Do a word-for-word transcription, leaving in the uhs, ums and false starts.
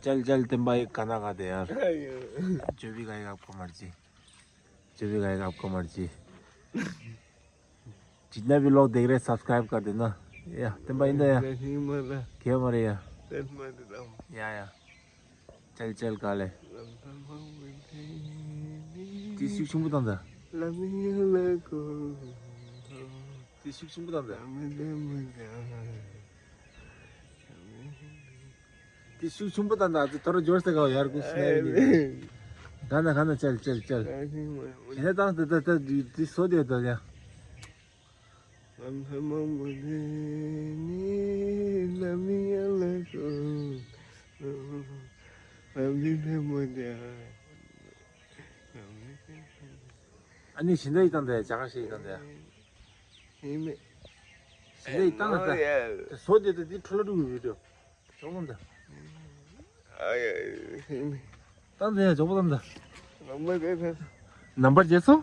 चल चल, तेंबा एक गाना गा दे यार। जो भी गाएगा आपको मर्जी। जो भी गाएगा आपको मर्जी। जितना भी लोग देख रहे हैं, सब्सक्राइब कर देना। या, तेंबा इंदा या। क्या मरे या? या या। चल चल, काले। ཏི་ཤུགས་ཆེན་པོ་བཏང་ད། ཏི་ཤུགས་ཆེན་པོ་བཏང་ད། ཏི་ཤུགས་ཆེན་པོ་བཏང་ད། ཨ་ཙི་ཐོ་ར་འབྱོར་ས་ག་ཡར་ཀུ་སི་ན་ཡི་ནི། ག་ན་ག་ན། ཅལ་ཅལ་ཅལ། ཡིན་ན་བཏང་ད་ད་ད་ཏི་སོ་དེ་ད་ཡ། ཨ་ནི་ཤིན་ཏུ་ཡི་བཏང་ད་ཡ། ཇ་ག་ཤི་ཡི་བཏང་ད་ཡ། ཡིན་མེད། ཞི་ལི་ཏང་ཏ། སོ་དེ་ཏ་དེ་ཁྲོ་ལ་རུ་བི་ཌིའོ། ཅོག་ལོ་ཏ། ཏང་ཏ་ཡ། ཅོག་པོ་ཏང་ཏ། ནམ་བར་བརྗེད་སོང་།